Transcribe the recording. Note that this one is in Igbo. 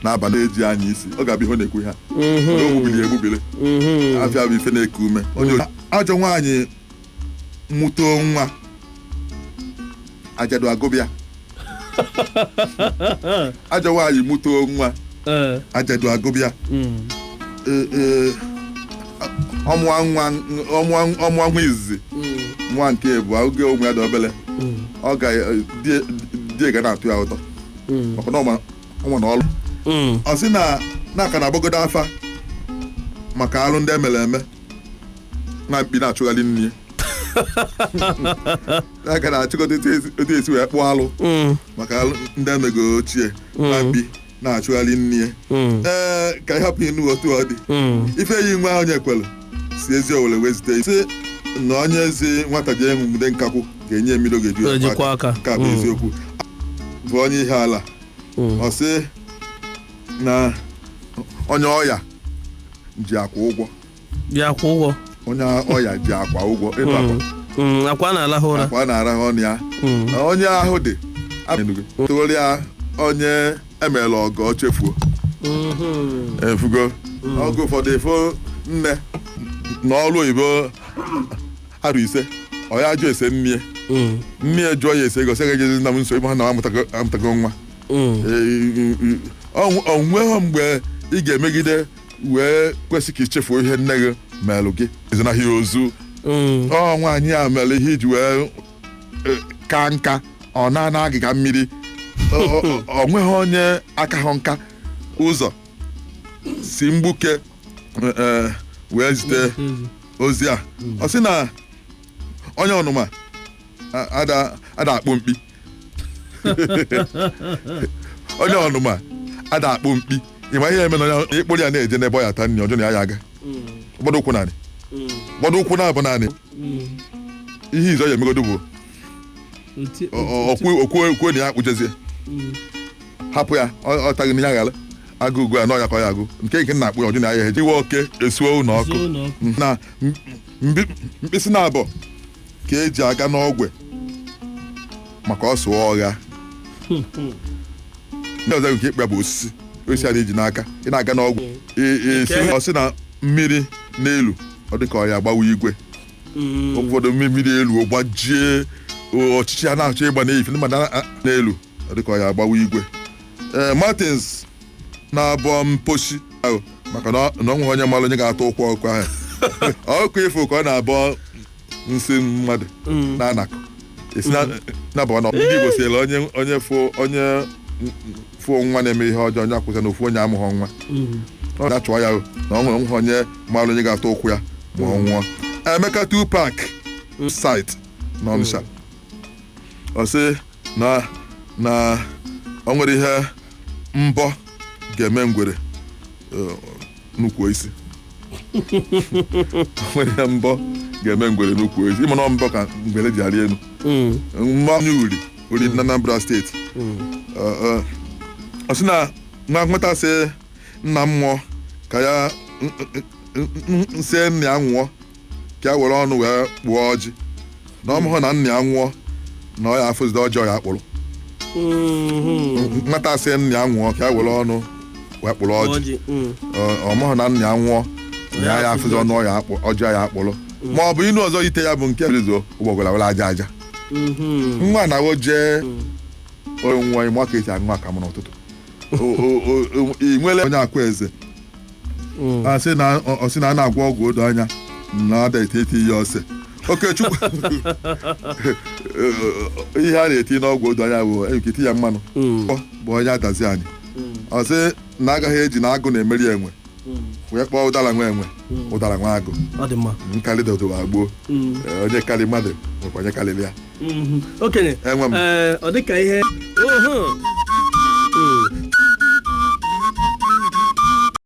Na-abalị eji anya isi ọ ga-abụ ihe ọ na-ekwu ha o gbubili egbubili. Afịa bụ ife na-eku ume. Onye ajọ nwaanyị mụtoo nwa ajadu agụbịa. Ajọ nwaanyị mụtoo nwa ajadu agụbịa. Ee, ọmụa nwa, ọmụa nwa izizi, nwa nke abụọ, oge ụmụ ya dị obele, ọ ga die ga na-atụ ya ụtọ maka na ọma na ọlụ. Ọ sị na na-aka na-agbagodo afa maka alụ ndị emere eme na mkpi na-achụgharị nne ya, na-aka na-achụgodo etu esi wee kpụọ alụ maka alụ ndị emego ochie na mkpi na-achụgharị nne ya. Ee, ka ị hapụ ịnụ otu ọ dị. Ife yi nwa onye kwelu si ezi owere wee zite sị na onye ezi nwata ji enwude nkakwụ ga-enye mmiri ọ ga-eju ejikwa aka. Nke a bụ eziokwu bụ onye ihe ala. Ọ sị na onye ọya ji akwa ụgwọ. Ji akwa ụgwọ. Onye ọya ji akwa ụgwọ ịnụ akwa. Akwa na-alahụ ụra. Akwa na-arahụ ọnụ ya. Onye ahụ dị tụgharịa onye emela ọgọ o chefuo. Efugo oge ụfọdụ efo nne na ọrụ oyibo arụ 5, ọ ya jụ ese nne, nne jụọ ya ese ego, sị ga-ejezi nna m nso ịma na m amụtago nwa. Onweghị mgbe ị ga-emegide wee kwesị ka ichefuo ihe nne gị melụ gị ezinaghị ozu. Ọ nwaanyị a mere ihe iji wee ka nka ọ na-ana agịga mmiri. Ọ nweghị onye aka hụ nka ụzọ si mgbuke wee zite ozi a. Ọ sị na onye ọnụma ada akpụ mkpi. Onye ọnụma ada akpụ mkpi. Ịma ihe eme na onye ịkpụrụ ya na-eje n'ebe ọ ya ata nri ọjọọ na ya ya aga gbado ụkwụ naanị, gbado ụkwụ na-abụ naanị. Ihe izo ya emegodo bụ okwu na ya akpụjezie, hapụ ya ọ taghị na ya ghara agụ ugbu a na ọya ka ọ ya agụ nke na-akpụ ya ọjụ na ya eje iwe oke esuo ụlọ ọkụ na mkpịsị na-abọ ka eji aga n'ọgwe maka ọsụ ọgha. Ndị ọzọ nke ịkpa bụ osisi osisi a na-eji n'aka ị na-aga n'ọgwụ ọ sị na mmiri n'elu ọ dị ka ọ ya agbawa igwe. Ụfọdụ mmiri elu gbajie ọchịchị a na-achọ ịgba n'eyife ndị mmadụ n'elu ọ dị ka ọ ya agbawa igwe. Ee, Martins na-abọ mposhi ahụ maka na ọ nweghị onye mara onye ga-atụ ụkwụ ọkụ ahụ ọkụ ifo ka ọ na-abọ nsị mmadụ na-anakụ esi na-abọ na ndị Igbo siela onye onye fụ nwa na-eme ihe ọjọọ onye akwụsị na ofu onye amụghọ nwa ọ na-achụwa ya na ọ nwere onye mara onye ga-atụ ụkwụ ya ma ọ nwụọ. Emeka Tupac site n'Ọnịsha ọ sị na na ọ nwere ihe mbọ ga-eme ngwere nnukwu isi. O nwere ihe mbọ ga-eme ngwere nnukwu isi. Ịma na mbọ ka ngwere ji arị elu. Mma onye uri uri na Anambra steeti ọ sị na nwa nweta sị nna mmụọ ka ya nsị nna ya nwụọ ka ya were ọnụ wee kpụọ ọjị na ọ mụhụ na nna ya nwụọ na ọ ya afụzide ọjọọ ya akpụrụ. Nwata sị nna ya nwụọ ka ya were ọnụ wee kpụrụ ọjị, ọ mụhụ na nna ya nwụọ na ya afụzi ọnụ ọjọọ ya akpụrụ. Ma ọ bụ inu ọzọ ite ya bụ nke rizo ụgbọgwara were aja aja nwa na jee onye nwụọ ịma ka esi aṅụ akamụ n'ụtụtụ ị nwere onye akwa eze ọ sị na a na-agwọ ọgwụ odo anya na ada ete eti ya ose. Okechukwu ihe a na-eti n'ọgwụ odo anya bụ eti ya mmanụ bụ onye adazi anyị. Ọ sị na agaghị eji na agụ na-emeri enwe wee kpọọ ụdara nwa enwe ụdara nwa agụ nkarị dodowa gboo onye karị mmadụ nwekwa onye karịrị ya. Okenye, ọ dịka ihe